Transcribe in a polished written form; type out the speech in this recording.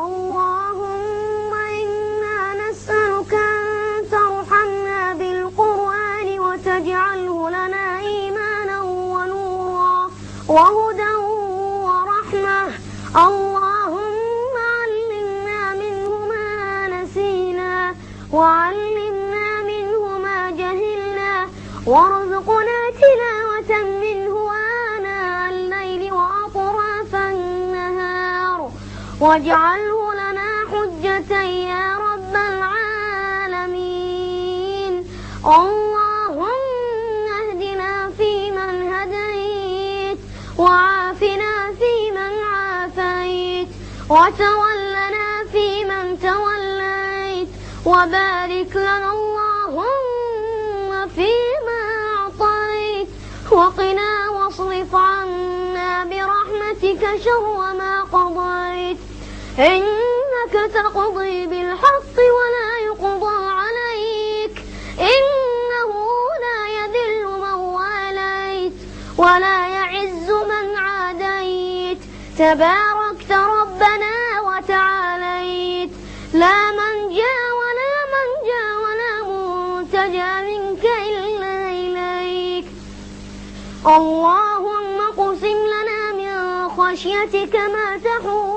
اللهم إنا نسألك أن ترحمنا بالقرآن وتجعله لنا إيمانا ونورا وهدى ورحمة. اللهم علمنا منه ما نسينا وعلمنا منه ما جهلنا وارزقنا تلاوة منه آناء الليل وأطراف النهار واجعله لنا حجة يا رب العالمين. اللهم اهدنا فيمن هديت وعافنا فيمن عافيت وتولنا فيمن توليت وبارك لنا اللهم فيما أعطيت وقنا واصرف عنا برحمتك شر ما قضيت. إنك تقضي بالحق ولا يقضى عليك إنه لا يذل من واليت ولا يعز من عاديت. تباركت ربنا وتعاليت، لا من جاء ولا من جاء ولا منتجى منك إلا إليك. اللهم اقسم لنا من خشيتك ما تحول